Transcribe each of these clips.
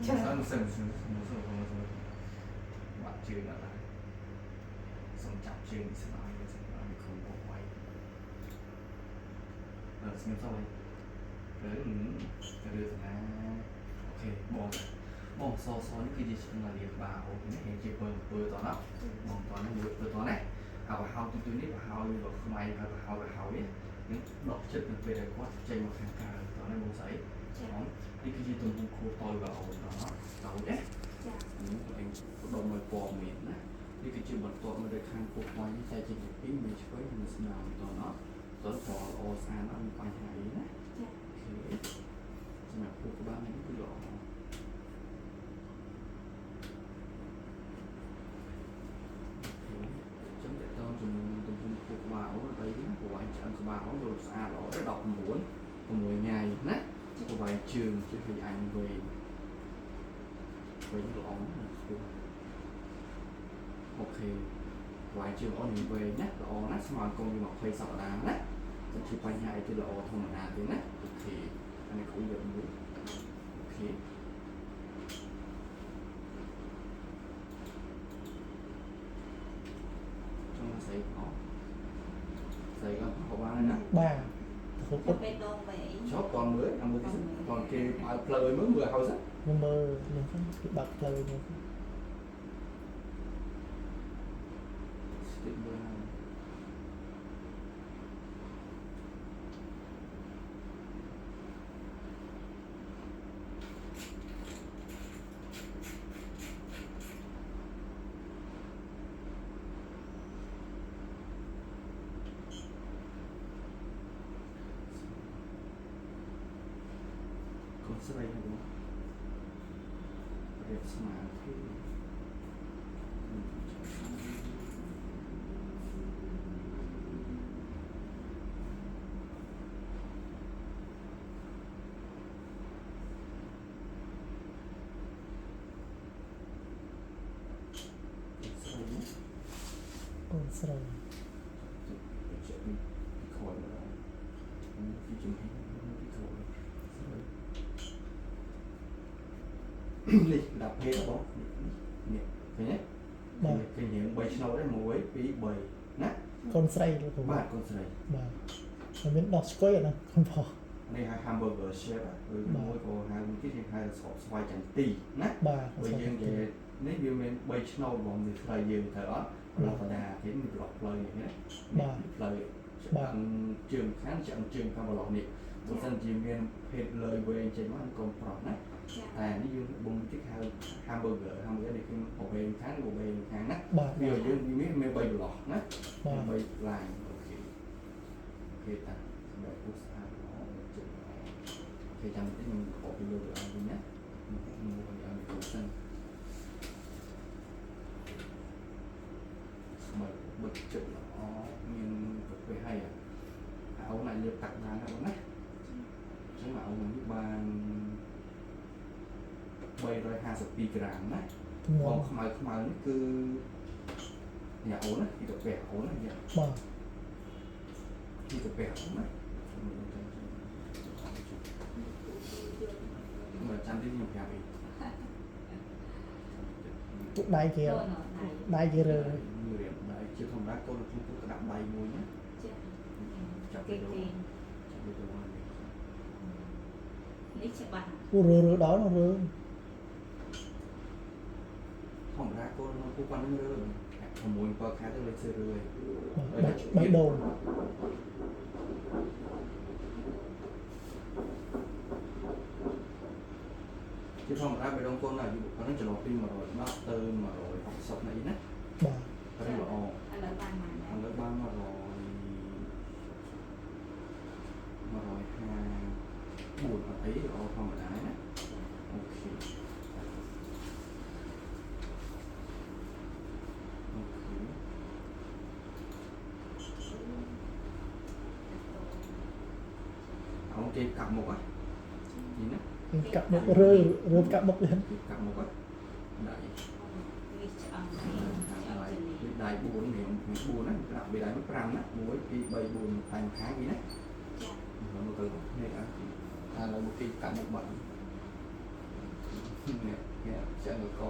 សិនសិនសិនសិនសិនសិនបាក់ជើងអត់ហើយសូមចាប់ជើងសិនឲ្យសិនឲ្យគ្រូបកໄວអឺស្ងៀមសោះហើយឬឬស្នា OK បងបងសសនេះគឺជាឆ្ងល់លាក្បាលអូនេះជាពើពើតោះណាបងតោះនេះមួយពើតោះណាអាប្រហោងទូទូនេះប្រហោងបើខ្មៃហើយប្រហោងប្រហោងនេះនឹងដកចិត្តនៅពេលដែលគាត់ចេញមកខាងក្រៅតោះណាបងស្រី ចា បងនេះគឺជាទំហំខួរតូចរបស់អូនតោះណាតូចណា ចា នេះឯងដុំមួយពណ៌មានណានេះគឺជាបន្ទាត់មួយនៅខាងពោះខ្វាញ់នេះចែកចេញជាពីរមួយឆ្វេងនិងស្ដាំតោះណាតោះពណ៌ល្អស្អាតអត់មានបញ្ហាអីណា ចា OK សម្រាប់ខួរក្បាលនេះគឺល្អចឹងតើតើជំនួសទំហំខួរក្បាលអូនអីណាប្រវែងឆ្អឹងក្បាលអូនដូចស្អាតល្អទេ19 6ថ្ងៃណាប្រវែងជើងជើងឲ្យអញវែងវែងល្អណាស់ស្គាល់ OK ប្រវែងជើងអូនវែងណាល្អណាស់ស្មើកូន20សប្តាហ៍ណាតែជាបញ្ហាអីទេល្អធម្មតាទេណា OK អានេះគ្រូយកមួយ OK ចង់ស្អីអត់ស្អីក៏ក៏បានដែរណា បាទគ្រូ ទៅពេលដងវិញ ចុះតមើលអាមើលទីតគេបើកផ្លូវឲ្យមើលមើលហើយសិន ខ្ញុំមើលខ្ញុំសិនគេបើកផ្លូវខ្ញុំសិន ស្ទីមើលហើយកូនស្រីហ្នឹងបងរៀបស្មារតីស្រីណា កូនស្រី បញ្ជាក់ពីក្រោយម្ដងពីជំហានពីក្រោយនេះដាក់ភេទរបស់នេះឃើញទេ បាទ ឃើញរៀង3ឆ្នោតទេ1 2 3ណា កូនស្រីលោកគ្រូ បាទកូនស្រី បាទហើយមានដោះស្គយអត់ណាកូនប្រុស នេះហៅ hamburger shape ឬមួយក៏ហៅមួយទៀតគេហៅស្របស្វាយចន្ទីណា បាទ បើយើងនិយាយនេះវាមាន3ឆ្នោតបងនេះស្រីយើងត្រូវអត់ប្លុកកដាគេនេះប្លុកផ្លូវនេះណាផ្លូវឆ្អឹងជើងខាងឆ្អឹងជើងខាងប្លុកនេះបើសិនជាមានភេទលើវែងចេញមកកូនប្រុសណា ចា តែនេះយើងបងតិចហៅ hamburger hamburger នេះគឺបវែងខាងបវែងខាងណា បាទ វាយើងមានមាន3ប្លុកណា បាទ 3 line OK OK តាសម្រាប់ពុះស្អាតល្អចិត្តល្អ OK ចាំតិចខ្ញុំខកពីលើទៅឲ្យវិញណាមួយឲ្យគ្រូសិនស្បែកបិទចិត្តល្អមានប្រភេទហើយអាអូនអាចលើកតាក់បានណាបងណាអញ្ចឹងអាអូននេះបាន352ក្រាមណា ទម្ងន់ បងខ្មៅខ្មៅនេះគឺញ៉ាអូនណាពីកាពះអូនណាញ៉ា បាទ ពីកាពះអូនណាមើលចាំទីខ្ញុំប្រាប់អី ពួកដៃគេ ចូលណដៃ ដៃគេរើ រៀបដៃជាធម្មតាកូនក្នុងពុកក្តាប់ដៃមួយណា ចា ចាប់ គេ ទៅ គេ ចាប់ទៅនេះ នេះច្បាស់ អូរើរើដល់រើ ធម្មតាកូនក្នុងពុកប៉ុណ្្នឹងរើ6 7ខែទៅលេចសរឿយ បាទបេះដូង ជាធម្មតាបេះដូងកូនអាយុប៉ុណ្្នឹងចន្លោះពី110ទៅ160នេះណា បាទ ប៉ុណ្្នឹងល្អ ឥឡូវបានមក ឥឡូវបាន100 154អត់អីល្អធម្មតាណា OK OK អោគេកាប់មុខហ៎នេះណា គេកាប់មុខរើរើកាប់មុខទៀត គេកាប់មុខហ៎ដៃ នេះឆ្អឹង ដៃដៃ4នេះ4ណាក្រាបដៃ5ណា1 2 3 4តែខាងនេះណា ចា មកទៅនេះអត់ឥឡូវមកគេកាប់មុខបាត់ នេះនេះឆ្អឹងកក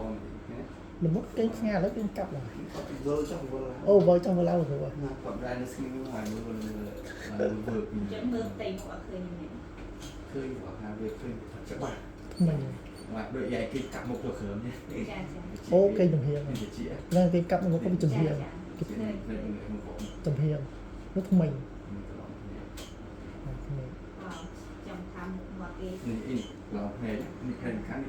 នេះ លមុតគេផ្ងាឥឡូវគេកាប់ឡើយ គាត់វិលចុះវិលឡើង អូវើចង់វើឡើងទៅ ណាគាត់ដែរនៅស្ងៀមហើយមើលមើលមើលពី ចឹងមើលផ្ទៃមុខអត់ឃើញទេ ឃើញគាត់ថាវាឃើញច្បាស់ ថ្មិញ មកដូចយាយគេកាប់មុខទៅក្រោមនេះ ចាចា អូគេចំហៀង នេះជា ហ្នឹងគេកាប់មុខគេចំហៀង ចា គេ ឃើញឃើញ មុខ ចំហៀងនោះថ្មិញ នេះឡងភ្នែក ថ្មិញ វ៉ាវចង់ថាមុខមកគេ នេះអ៊ីឡងភ្នែកនេះភ្នែកខាង